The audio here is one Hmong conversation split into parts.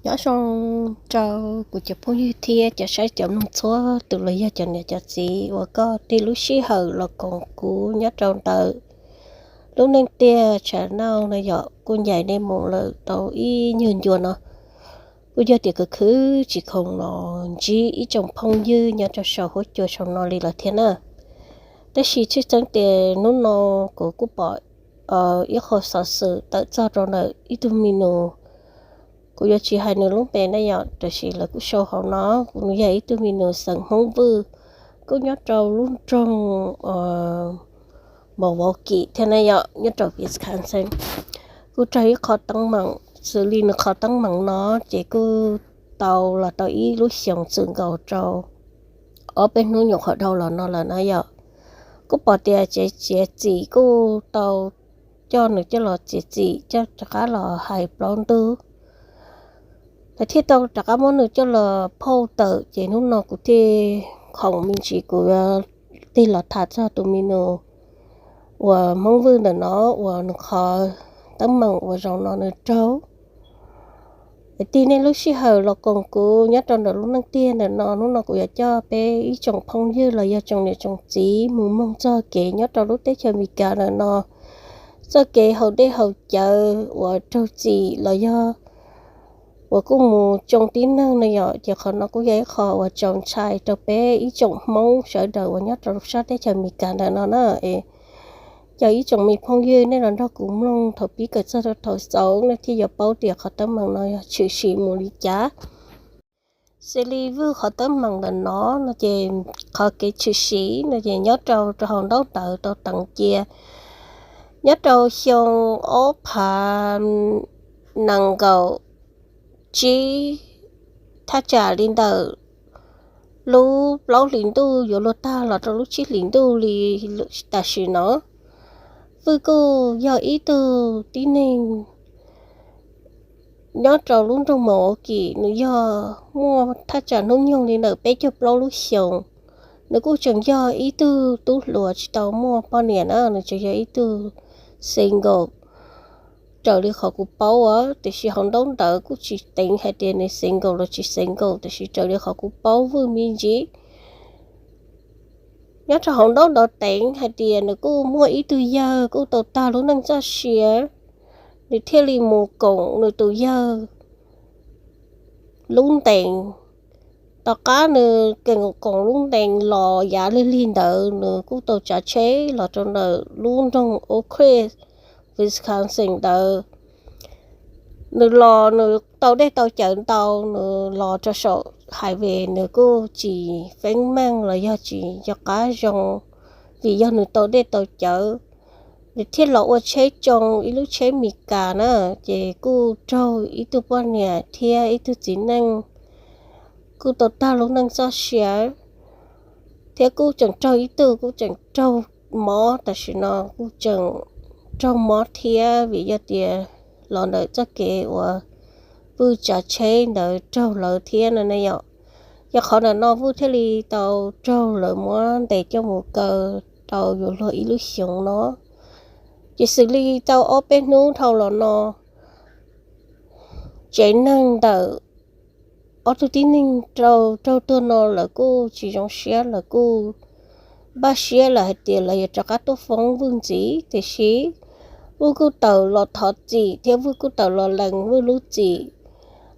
Nyob zoo rau kuv cov phooj ywg thiab cov saib cov mloog txhua tus los yog cov niam cov txiv uas koj tig lub sij hawm los koom kuv nyob rau ntawm lub neej tiag channel no yom. Kuj ncaim nej mus lawm tau ib nyuag ncua no, kuj yog tias khwv khwv tsis khoom los ntsib ib tsoom phooj ywg nyob rau saum huab cua saum no li lawm thiab na. Tab sis tshwj xeeb tias hnub no kuv kuj pom ib qho xov xwm tawm txog rau ntawm ib tug mi nus. Kuv yuav tsis hais nws lub npe na yom, tab sis lawv kuj sau hauv no, kuv nws yog ib tug mi nus xeem Hmoob Vwj, kuj nyob rau lub nroog Mos Vauv Kim thiab na yom, nyob rau Wisconsin. Kuj raug ib qho teeb meem, xws li nws qhov teeb meem no ces kuj tau los tau ib lub xyoos txwm nkaus rau ob peb hnub nyuam qhuav dhau los no lawm na yom. Kuj pom tias tsev txiav txim kuj tau coj nws coj los txiav txim coj rov qab los hais plaub ntug. Lawv thiaj tau rov qab muab nws coj los phauj tawm, ces hnub no kuv thiaj khoom me ntsis kuv tig los tham txog tus mi nus uas Hmoob Vwj ntawm no uas nws qhov teeb meem uas zaum no nws raug. Tig nej lub sij hawm los koom kuv nyob rau ntawm lub neej tiag ntawm no, hnub no kuv yuav coj peb ib tsoom phooj ywg los yog tsoom niam tsoom txiv mus mloog txog kev nyob rau lub teb chaws Amelikas ntawm no, txoj kev haus dej haus cawv uas raug txim los yog uas kuj mus tsoo tib neeg no yom. Ces qhov no kuj yog ib qho uas txaus ntshai rau peb ib tsoom Hmoob sawv daws uas nyob rau sab teb chaws Amelikas ntawm no na. Cov ib tsoom me phooj ywg nej los nrog kuv mloog thaum pib kawm txog rau thaum xaus nej thiaj yuav paub tias qhov teeb meem no yog tshwm sim mus li cas. Xws li Vwj qhov teeb meem ntawm no no ces qhov kev tshwm sim no ces nyob rau rau hauv ntaub ntawv tau teev cia nyob rau xyoo ob phav nees nkaum tsib, thaj tsam li ntawm lub plaub hlis ntuj yuav luag tag los rau lub tsib hlis ntuj li tam sim no. Vwj kuj yog ib tug tib neeg nyob rau lub nroog Mos Vauv Kim, nws yog muaj thaj tsam hnub nyoog li ntawm peb caug plaub lub xyoos. Nws kuj tseem yog ib tug tub hluas tsis tau muaj poj niam na, nws tseem yog ib tug single raws li qhov kuv paub. Tiam sis hauv ntaub ntawv kuj tsis teev hais tias nws single los tsis single, tiam sis raws li qhov kuv paub Vwj me ntsis nyob rau hauv ntaub ntawv teev hais tias nws kuj muaj ib tug yawg kuj tau tag lub neej txoj sia, nws thiaj li mus koom nws tus yawg lub ntees. Tom qab nws koom lub ntees los yav lig lig ntawd nws kuj tau tsav tsheb los rau ntawm lub nroog Oak Cliff, Wisconsin ntawd. Nws los nws tau dej tau cawv ntau, nws los rau saum highway nws kuj tsis feeb meej los yog tsis nco qab zoo, vim yog nws tau dej tau cawv. Nws thiaj los ua tsheb tsoo ib lub tsheb Meskas na, ces kuj raug ib tug poj niam thiab ib tug txiv neej kuj tau tag lub neej txoj sia, thiab kuj tseem raug ib tug kuj tseem raug mob, tam sim no kuj tseem raug mob thiab vim yog tias los ntawm txoj kev uas Vwj tsav tsheb ntawd raug lawv thiab no ne yom. Yog qhov ntawm no Vwj thiaj li tau raug lawv muab ntes coj mus kaw tau yuav luag ib lub xyoos no. Ces xws li tau ob peb hnub dhau los no, tsev neeg ntawm ob tug tib neeg raug tuag no lawv kuj tsis zoo siab, lawv kuj npaj siab lawm hais tias lawv yuav rov qab tuaj foob Vwj ntxiv, tiam sis Vwj kuj tawm los thov txim thiab Vwj kuj tawm los lees Vwj lub txim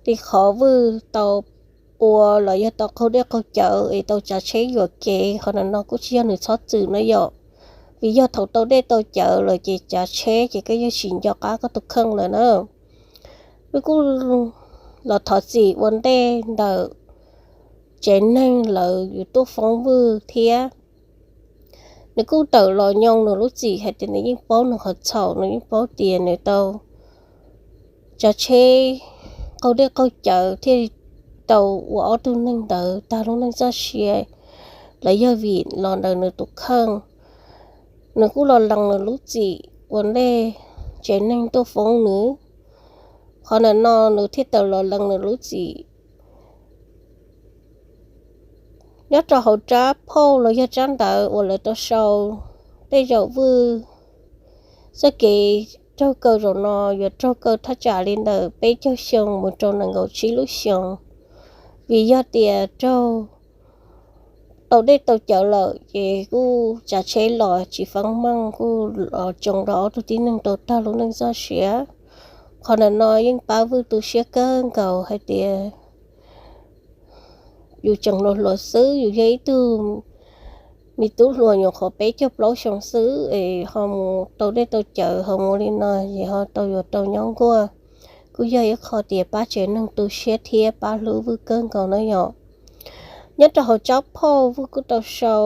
li qhov Vwj tau ua los yog tau qaug dej qaug cawv es tau tsav tsheb yuam kev. Qhov ntawm no kuj tsis yog nws txhob txwm no yom, vim yog thaum tau dej tau cawv lawm ces tsav tsheb ces koj yeej tsis nco qab koj tus kheej lawm na. Vwj kuj los thov txim ua ntej ntawm tsev neeg lawv yuav tuaj foob Vwj thiab. Nws kuj tawm los nyoo nws lub txim hais tias nws yeej paub nws qhov txhaum, nws yeej paub tias nws tau tsav tsheb qaug dej qaug cawv thiaj tau ua ob tug neeg ntawd tag lub neej txoj sia, los yog vim los ntawm nws tus kheej. Nws kuj los lees nws lub txim ua ntej tsev neeg tuaj foob nws. Qhov ntawm no nws thiaj tawm los lees nws lub txim. Nyob rau hauv tsab phauj los yog tsab ntawv uas lawv tau sau tej zaum Vwj txoj kev raug kaw zaum no yuav raug kaw thaj tsam li ntawm peb caug xyoo mus rau nees nkaum tsib lub xyoos. Vim yog tias raug tau dej tau cawv lawm ces kuj tsav tsheb los tsis feeb meej, kuj los tsoo rau ob tug tib neeg tau tag lub neej txoj sia. Qhov ntawm no yeej pab Vwj tu siab kawg nkaus hais tias yus tseem hluas hluas xwb, yus yog ib tug me tub hluas nyuam qhuav peb caug plaub xyoo xwb es ho mus tau dej tau cawv ho mus li no ces ho tau yuav tau nyob nkuaj. Kuj yog ib qho tias pab tsev neeg tu siab thiab pab hlub Vwj kawg nkaus na yom. Nyob rau hauv tsab phauj Vwj kuj tau sau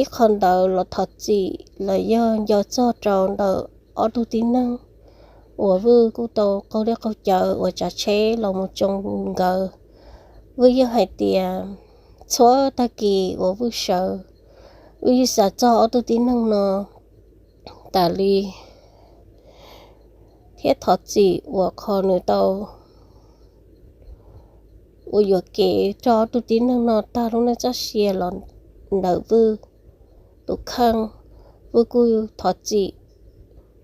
ib qho ntawv los thov txim los yog nco txog rau ntawm ob tug tib neeg uas Vwj kuj tau qaug dej qaug cawv uas tsav tsheb los mus tsoo nkawd. Vwj yeej hais tias txhua tag kis uas Vwj sawv, Vwj yeej xav txog ob tug tib neeg no tas li thiab thov txim uas qhov nws tau ua yuam kev rau ob tug tib neeg no tag lub neej txoj sia los ntawm Vwj tus kheej. Vwj kuj thov txim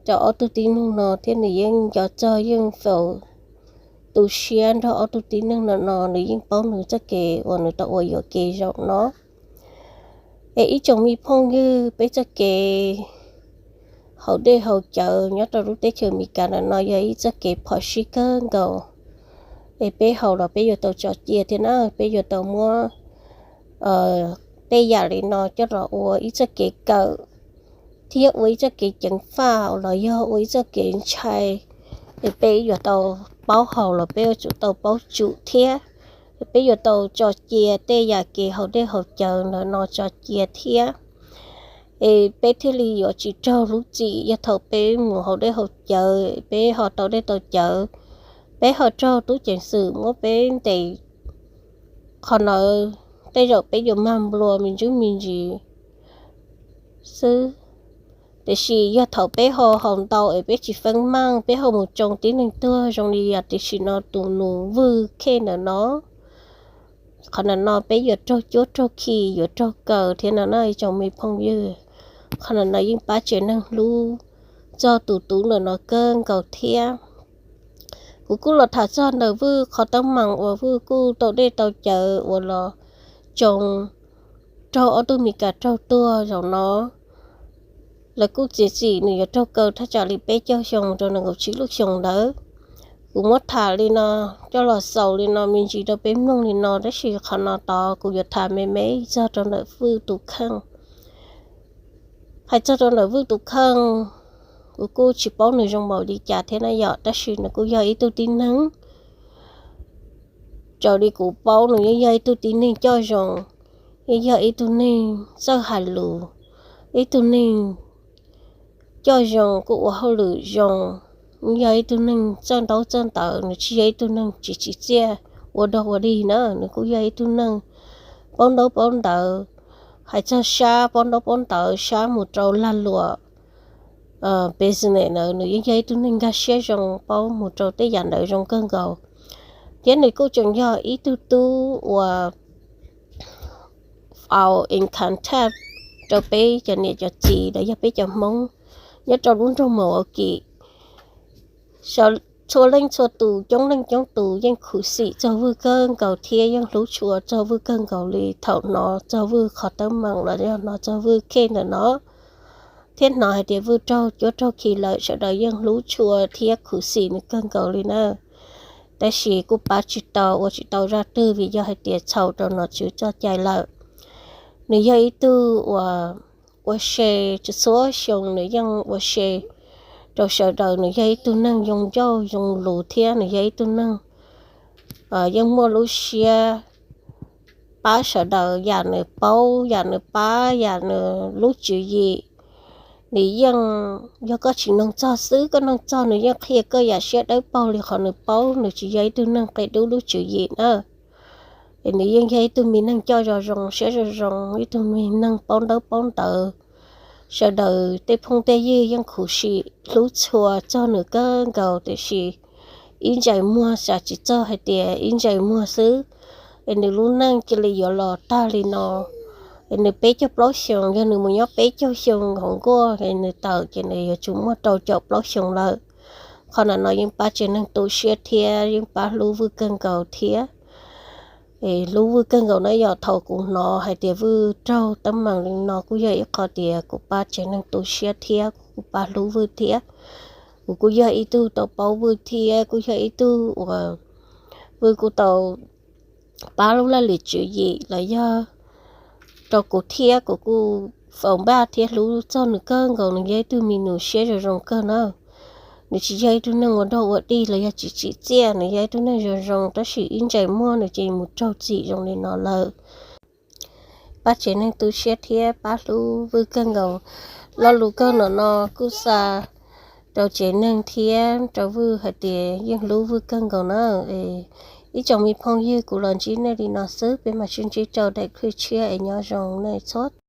rau ob tug tib neeg no thiab nws yeej nco txog yeej faus tu siab nrog ob tug tib neeg no no nws yeej paub nws txoj kev uas nws tau ua yuam kev zaum no. Es ib tsoom me phooj ywg, peb txoj kev haus dej haus cawv nyob rau lub teb chaws Amelikas ntawm no yog ib txoj kev phom sij kawg nkaus. Es peb haus los peb yuav tau tso cia thiab na, peb yuav tau muab tej yam li no coj los ua ib txoj kev kawm thiab ua ib txoj kev ceev faj los yog ua ib txoj kev ntshai. Es peb yuav tau paub haus los peb yuav tsum tau paub tsum thiab. Peb yuav tau tso cia tej yam kev haus dej haus cawv ntawm no tso cia thiab. Es peb thiaj li yuav tsis raug lub txim yog thaum peb mus haus dej haus cawv, peb ho tau dej tau cawv, peb ho raug tub ceev xwm muab peb ntes. Qhov ntawd tej zaum peb yuav mag nplua me ntsuj me ntsis xwb. Tiam sis yog thaum peb ho haus ntau es peb tsis feeb meej, peb ho mus tsoo tib neeg tuag zoo li yam tam sim no tus nus Vwj Khej ntawm no, qhov ntawm no peb yuav raug cuab raug khi, yuav raug kaw thiab no na ib tsoom me phooj ywg. Qhov ntawm no yeej pab tsev neeg hlub txog tus tub ntawm no kawg nkaus thiab. Kuv kuj los tham txog ntawm Vwj qhov teeb meem uas Vwj kuj tau dej tau cawv uas los tsoo raug ob tug Meskas raug tuag zaum no. Lawv kuj txiav txim nws yuav raug kaw thaj tsam li peb caug xyoo rau nees nkaum tsib lub xyoos ntawd. Kuv muab tham li no, coj los xaus li no me ntsis rau peb mloog li no, tab sis qhov no tod kuv yuav tham me me txog rau ntawm Vwj tus kheej. Hais txog rau ntawm Vwj tus kheej, kuv kuj tsis paub nws zoo npaum li cas thiab na yom, tab sis nws kuj yog ib tug tib neeg. Raws li kuv paub nws yeej yog ib tug tib neeg coj zoo, yeej yog ib tug neeg txawj hais lus, ib tug neeg coj zoo kuj ua hauj lwm zoo, yeej yog ib tug neeg txawj ntaub txawj ntawv, nws tsis yog ib tug neeg tsis tsim txiaj ua dog ua dig na, nws kuj yog ib tug neeg paub ntaub paub ntawv. Hais txog sab paub ntaub paub ntawv sab mus rau lag luam business ntawd nws yeej yog ib tug neeg nkag siab zoo paub mus rau tej yam ntawd zoo kawg nkaus. Thiab nws kuj tseem yog ib tug tub uas out in contact rau peb cov niam cov txiv los yog peb cov Hmoob nyob rau lub nroog Milwaukee. Txhua leej txhua tus, coob leej coob tus yeej khuv xim txog Vwj kawg nkaus thiab yeej hlub tshua txog Vwj kawg nkaus li. Thaum hnov txog Vwj qhov teeb meem los yog hnov txog Vwj case ntawm no thiab hnov hais tias Vwj raug cuab raug khi lawm, sawv daws yeej hlub tshua thiab khuv xim nws kawg nkaus li na. Tab sis kuj pab tsis tau, ua tsis tau zaj twg vim yog hais tias txhaum rau nom tswv txoj cai lawm. Nws yog ib tug uas ua se, txhua xyoo nws yeej ua se rau sawv daws. Nws yog ib tug neeg yoo ncauj yoo lus thiab nws yog ib tug neeg yeej muaj lub siab pab sawv daws yam nws paub, yam nws pab, yam nws lub tswv yim. Nws yeej, yog koj tsis noog txog xwb, koj noog txog nws yeej qhia koj yam siab dawb paug li qhov nws paub. Nws tsis yog ib tug neeg qia dub lub tswv yim na. Es nws yeej yog ib tug me neeg coj zoo zoo, siab zoo zoo, ib tug me neeg paub ntaub paub ntawv. Sawv daws tej phooj tej ywg yeej khuv xim hlub tshua txog nws kawg nkaus, tiam sis ib ntsais muag xav tsis txog hais tias ib ntsais muag xwb es nws lub neej cia li yuav los tag li no. Es nws peb caug plaub xyoos, yog nws mus nyob peb caug xyoo hauv nkuaj es nws tawm ces nws yuav tsum muaj rau caum plaub xyoos lawm. Qhov no yeej pab tsev neeg tu siab thiab yeej pab hlub Vwj kawg nkaus thiab. Es hlub Vwj kawg nkaus na, yog thaum kuv hnov hais tias Vwj raug teeb meem li no kuj yog ib qho tias kuv pab tsev neeg tu siab thiab kuv kuj pab hlub Vwj thiab. Kuv kuj yog ib tug tau paub Vwj thiab kuj yog ib tug uas Vwj kuj tau pab lub laj lim tswv yim los yog rau kuv thiab kuv kuj faus npaj thiab hlub txog nws kawg nkaus. Nws yog ib tug me nyuam siab zoo zoo kawg na. Nws tsis yog ib tug neeg ua dog ua dig los yog tsis tsim txiaj, nws yog ib tug neeg zoo zoo tab sis ib ntsais muag nws ces mus raug txim zoo li no lawm. Pab tsev neeg tu siab thiab pab hlub Vwj kawg nkaus. Lo lus kawg no no kuj xa rau tsev neeg thiab rau Vwj hais tias yeej hlub Vwj kawg nkaus na. Ib tsoom me phooj ywg, kuv los ntsib nej li no xwb, peb mam sib ntsib rau daim clip tshiab es nyob zoo nej txhua tus.